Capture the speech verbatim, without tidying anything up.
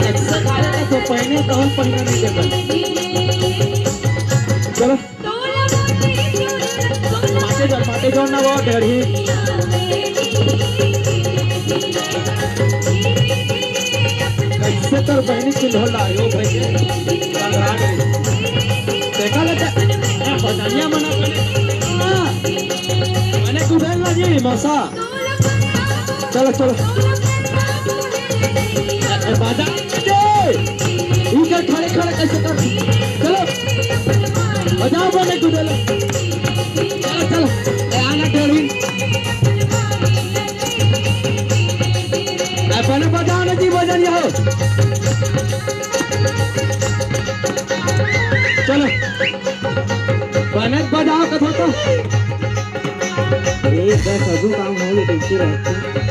अच्छा, खाने का तो पहने तो हम पहना नहीं देबे। चलो। माटे जोड़, माटे जोड़ ना वो ढेरी। कैसे तोर बहनी चिल्हो ला, यो भैया। पंद्रह गई। देखा लेते। ए, बजानिया मना करे। हाँ। मने कुदेल ना जी, मौसा। चलो, चलो। ए, बाजा। ए, इधर खड़े, खड़े कैसे कर? चलो। बजाओ, बने कुदेल। चलो, चलो। ए, आना ढेरी। ए, बने बजाओ ना जी, बजानिया हो। चलो। बने बजाओ कथो तो। ए, बस अजू काम हो ले, देखते रहते।